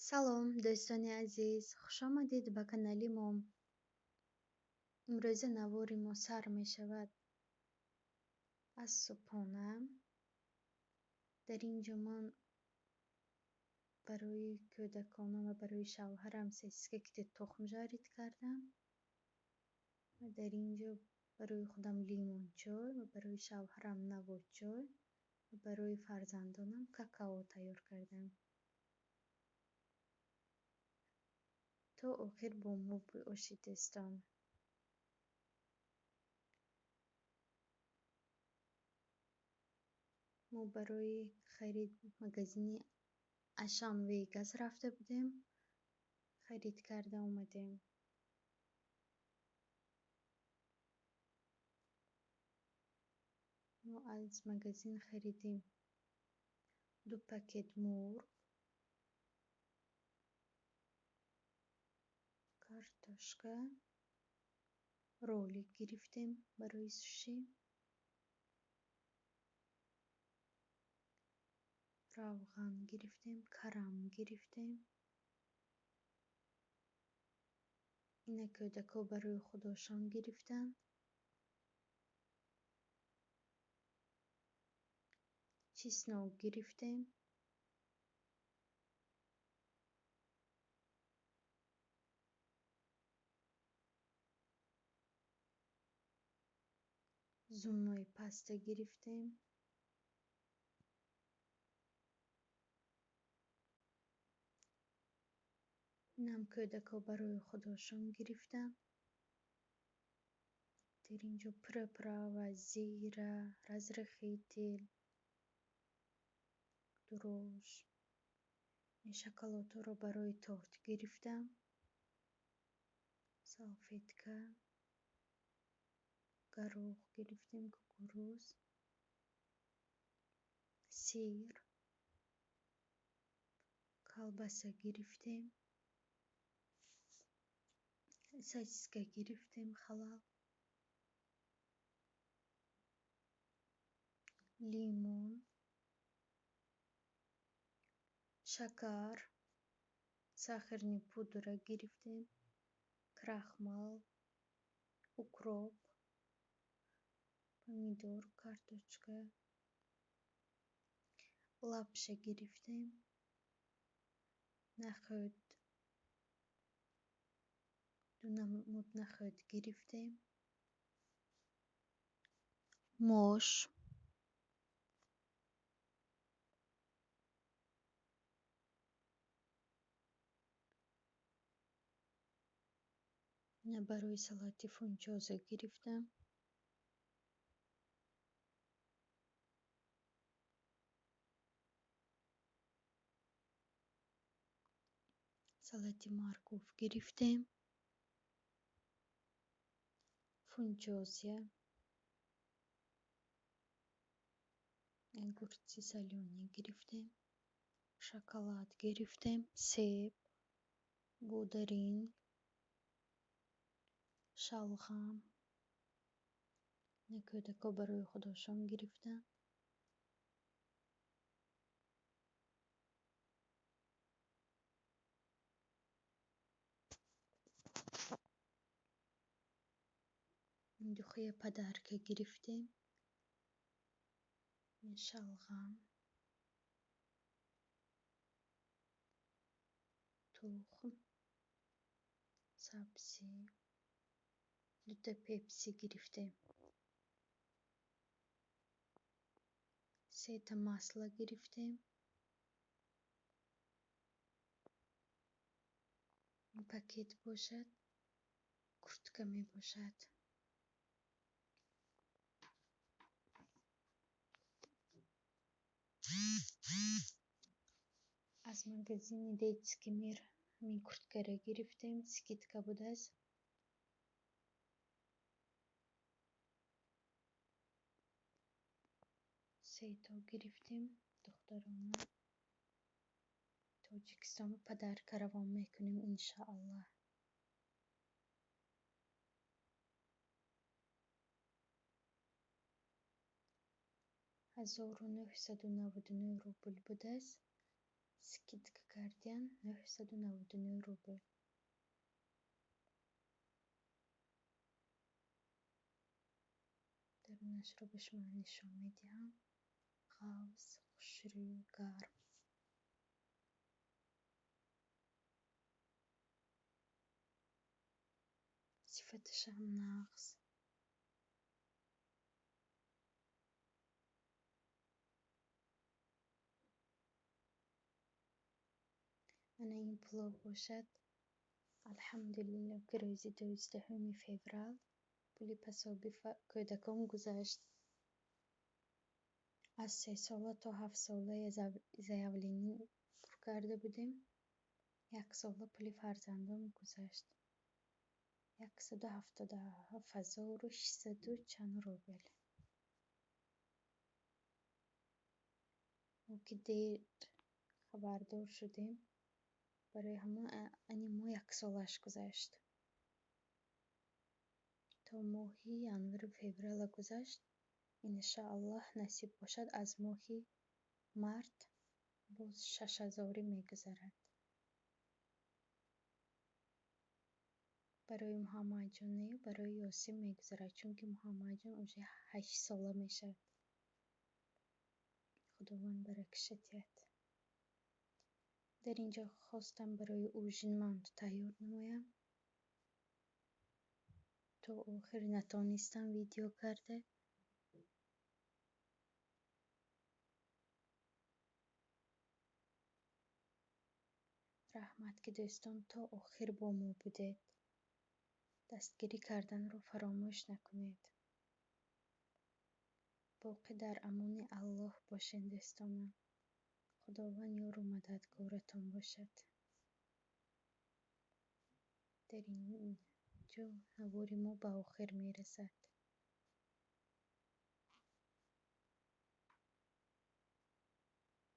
Салом, дӯстони азиз, хушомадед ба канали мо. Имрӯза навори мо сар мешавад аз субҳона. Дар ин ҷо ман барои кӯдаконам ва барои шавҳарам сосиска кити тухм жарить кардам. Ва дар ин ҷо барои худам лимончой ва барои шавҳарам навотчой ва барои фарзандонам какао тайёр кардам. То охир бо мо бошед, дӯстон. Мо барои харид магазини Ашан Вегас рафта будем, харид карда омадем. Мо аз магазин харидем 2 пакет мурғ, картошка, ролик гирифтем барои суши, равған гирифтем, карам гирифтем. Ина кӯдакҳо барои худошон гирифтанд. Чеснок гирифтем. Зубной паста гирифтем. Инам кӯдакҳо барои худошон гирифтанд. Дар ин ҷо приправа, зира, разрыхлитель, дрожж. Ин шоколадҳоро барои торт гирифтам. Салфетка, горох гирифтем, кукуруз, сир, колбаса гирифтем, сосиска гирифтем, халал, лимон, шакар, сахарный пудра гирифтем, крахмал, укроп, помидор, карточка, лапша гирифтем, нахӯд, 2 намуд нахӯд гирифтем, мош, ина барои салати фунчоза гирифтам. Салати морков гирифтем, фунчозия, огурцы солёный гирифтем, шоколад гирифтем, себ, бодаринг, шалғам. Ина кӯдакҳо барои худошон гирифтанд. Духия подарка гирифтем, шалғам, тухм, сабзӣ, 2 пепси гирифтем, 3 масла гирифтем, пакет бошад, куртка мебошад. Аз магазини Детский мир ҳамин курткаро гирифтем, скидка будааст. 3 то гирифтем, духтарона. Тоҷикистон подарка равон мекунем, иншааллоҳ. 1999 рубл будааст. Скидка кардиян 999 рубл. Дарунашро ба шумо нишон медиҳам. Ғафз, хушрӯ, гарм. Сифаташам нағз. Ана ин плов бошад. Алҳамдулилло, ки рӯзи 12 феврал пули пособи кӯдакон гузашт. Аз 3 сола то 7 сола заявление пур карда будем. Яксола пули фарзандон гузашт. 177 600 чанд рубл. Мо ки дер хабардор шудем, барои ҳамон ани мо яксолааш гузашт. То моҳи январу феврала гузашт. Иншоаллоҳ, насиб бошад, аз моҳи март боз 6000-ӣ мегузарад. Барои Муҳаммадҷон не, барои Ёсин мегузарад, чунки Муҳаммадҷон уже 8 сола мешавад. Худованд баракаша диҳад. Дар ин ҷо хостам барои ужин манту тайёр намоям. То охир натонистам видео карда. Раҳмат, ки дӯстон то охир бо мо будед. Дастгирӣ карданро фаромӯш накунед. Боқӣ дар амони Аллоҳ бошед, дӯстонам. Худованд ёру мададгоратон бошад. Дар ин ҷо навори мо ба охир мерасад.